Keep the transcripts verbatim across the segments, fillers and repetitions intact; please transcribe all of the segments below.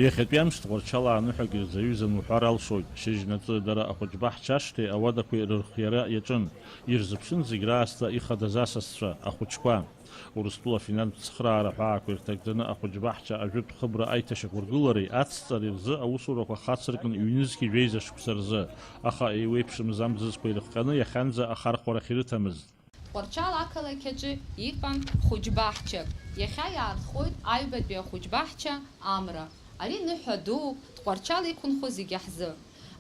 Иахьатәи амш Тҟәарчал ааныҳәак ирзаҩызан уҳәар алшоит. Шьыжьнаҵы дара ахәыҷбаҳча ашҭеи ауадақәеи рырхиара иаҿын. Ирзыԥшын зегь раасҭа ихадаз асасцәа, ахәыҷқәа. Урыстәыла афинанстә цхыраара ҳәаақәа ирҭагӡаны ахәыҷбаҳча ажәытә хыбра аиҭашьақәыргылареи ацҵареи рзы аусурақәа хацыркын ҩнызқьи жәеиза шықәса рзы, аха еиуеиԥшым замзызқәа ирыхҟьаны иахьанӡа ахархәарахь ирыҭамызт. Тҟәарчал ақалақь аҿы иҟан хәыҷбаҳчак. Иахьа иаартхоит аҩбатәи ахәыҷбаҳча Амра. Ари ныҳәа дууп, Тҟәарчал иқәынхо зегьы ҳзы.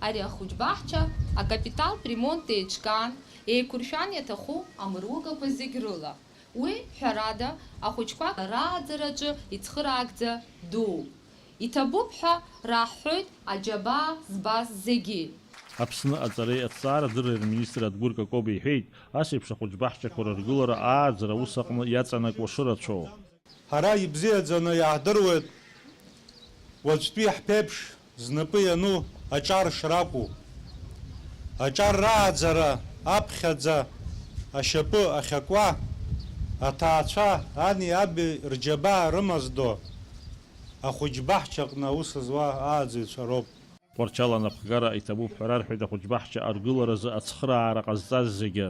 Ари ахәыҷбаҳча акапиталтә ремонт еиҿкаан, еиқәыршәан иаҭаху амыругақәа зегь рыла. Уи, ҳәарада, ахәыҷқәа рааӡараҿы ицхыраагӡа дууп. Иҭабуп ҳәа раҳҳәоит аџьабаа збаз зегьы. Аԥсны аҵареи аҭҵаарадырреи рминистр Адгәыр Какоба иҳәеит, ас еиԥш ахәыҷбаҳчақәа рыргылара ааӡара аус аҟны иаҵанакуа шырацәоу. Ҳара ибзиаӡаны иаҳдыруеит уаҵәтәи ҳԥеиԥш знапы иану аҿар шракәу. Аҿар рааӡара аԥхьаӡа ашьапы ахьакуа аҭаацәа ани аби рџьабаа рымаздо ахәыҷбаҳчаҟны аус зуа ааӡаҩцәа роуп. Тҟәарчал анапхгара иҭабуп ҳәа рарҳәеит ахәыҷбаҳча аргыларазы ацхыраара ҟазҵаз зегьы.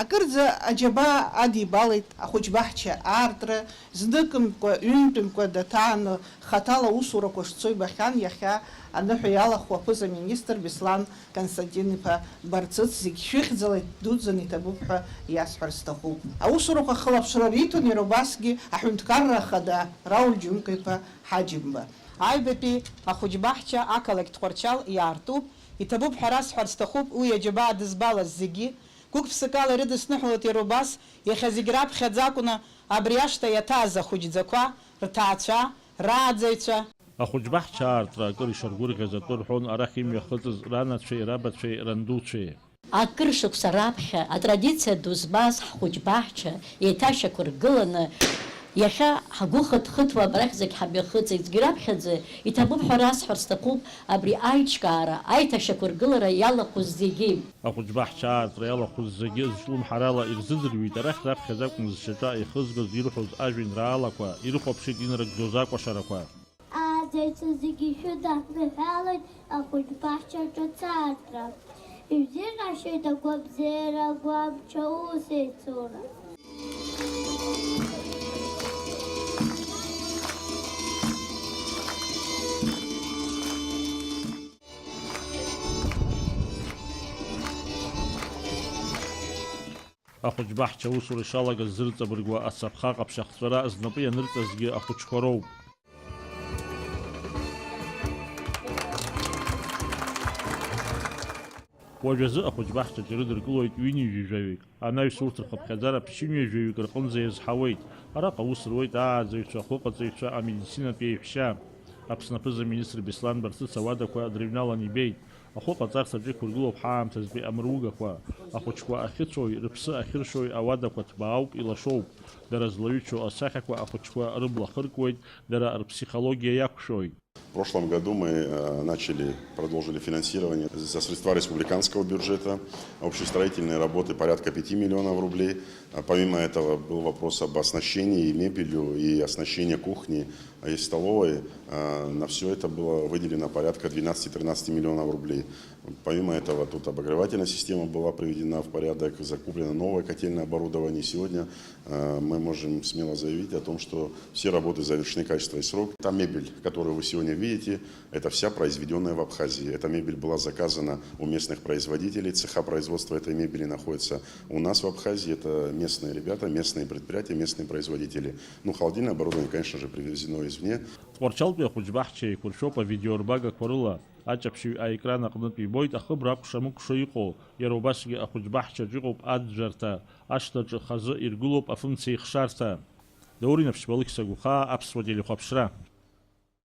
Акырӡа аџьабаа адибалеит ахәыҷбаҳча аартра, зныкымкәа, ҩынтәымкәа даҭааны хаҭала аусурақәа шцо ибахьан, иахьа аныҳәа иалахәу аԥыза-министр Беслан Константин-иԥа Барцыц зегь шәыхьӡала идуӡӡаны иҭабуп ҳәа иасҳәар сҭахуп. Аусурақәа хылаԥшра риҭон иара убасгьы аҳәынҭқарра ахада Рауль Џьумка-иԥа Ҳаџьымба. Аҩбатәи ахәыҷбаҳча ақалақь Тҟәарчал иаартуп, иҭабуп ҳәа расҳәар сҭахуп уи аџьабаа дызбалаз зегьы, гәык-ԥсыкала ирыдысныҳәалоит иара убас, иахьа зегь раԥхьаӡа акәны абри ашҭа иаҭааз ахәыҷӡақәа, рҭаацәа, рааӡаҩцәа. Ахәыҷбаҳча аартра акыр ишаргәырӷьаз атәы рҳәон арахь имҩахыҵыз ранацәеи рабацәеи рандуцәеи. Акыр шықәса раԥхьа атрадициа ду змаз ҳхәыҷбаҳча еиҭашьақәыргыланы, иахьа ҳгәы хыҭ-хыҭуа абрахь зегь ҳамҩахыҵит. Зегь раԥхьаӡа иҭабуп ҳәа расҳәар сҭахуп абри аиҿкаара, аиҭашьақәыргылара иалахәыз зегьы. Ахәыҷбаҳча аартра иалахәыз зегьы зҿлымҳарала ирзыӡырҩит, арахь раԥхьаӡа акәын зшьаҿа еихызгаз ирҳәоз ажәеинраалақәа, ирыхәаԥшит инарыгӡоз акәашарақәа. Ааӡаҩцәа зегьы шәыдаҳныҳәалоит ахәыҷбаҳча ҿыц аартра. Ишәзыҟашьоит агәабзиара, агәамч, аусеицура. Ахәыҷбаҳча аусура ишалагаз зырҵабыргуа ацаԥха ҟаԥшь ахҵәара знапы ианырҵазгьы ахәыҷқәа роуп. Уажәазы ахәыҷбаҳчаҿ ирыдыркылоит ҩынҩажәаҩык, анаҩс урҭ рхыԥхьаӡара ԥшьынҩажәаҩык рҟынӡа иазҳауеит. Араҟа аус руеит ааӡаҩцәа, ахәыҟаҵаҩцәа, амедицинатә еиҳәшьа. Аԥсны аԥыза-министр Беслан Барцыц ауадақәа дрыҩналан ибеит. Ахәы ҟаҵарҭаҿы иқәыргылоуп ҳаамҭазтәи амругақәа. Ахәыҷқәа ахьыцәои рыԥсы ахьыршои ауадақәа ҭбаауп, илашоуп. Дара злаҩычоу асахьақәа ахәыҷқәа рыбла хыркуеит, дара рԥсихологиа иақәшәоит. В прошлом году мы, э, начали, продолжили финансирование за средства республиканского бюджета. Общие строительные работы порядка пяти миллионов рублей. А помимо этого был вопрос об оснащении и мебелью, и оснащении кухни, и столовой. А, на всё это было выделено порядка двенадцати-тринадцати миллионов рублей. Помимо этого, тут обогревательная система была приведена в порядок, закуплено новое котельное оборудование. Сегодня, а, мы можем смело заявить о том, что все работы завершены качественно и в срок. Та мебель, которую вы сегодня видите, это вся произведённая в Абхазии. Эта мебель была заказана у местных производителей. Цеха производства этой мебели находятся у нас в Абхазии. Это местные ребята, местные предприятия, местные производители. Ну, холодильное оборудование, конечно же, привезено извне. Тҟәарчалтәи ахәыҷбаҳча еиқәыршәоуп авидеорбагақәа рыла. Аҷаԥшьаҩ аекран аҟнытә ибоит ахыбра акәша-мыкәша иҟоу, иара убасгьы ахәыҷбаҳчаҿ иҟоуп аӡәӡәарҭа, ашҭаҿы хазы иргылоуп афымцеихшарҭа. Даур Инаԥшьба, Алықьса Гәхаа, Аԥсуа телехәаԥшра.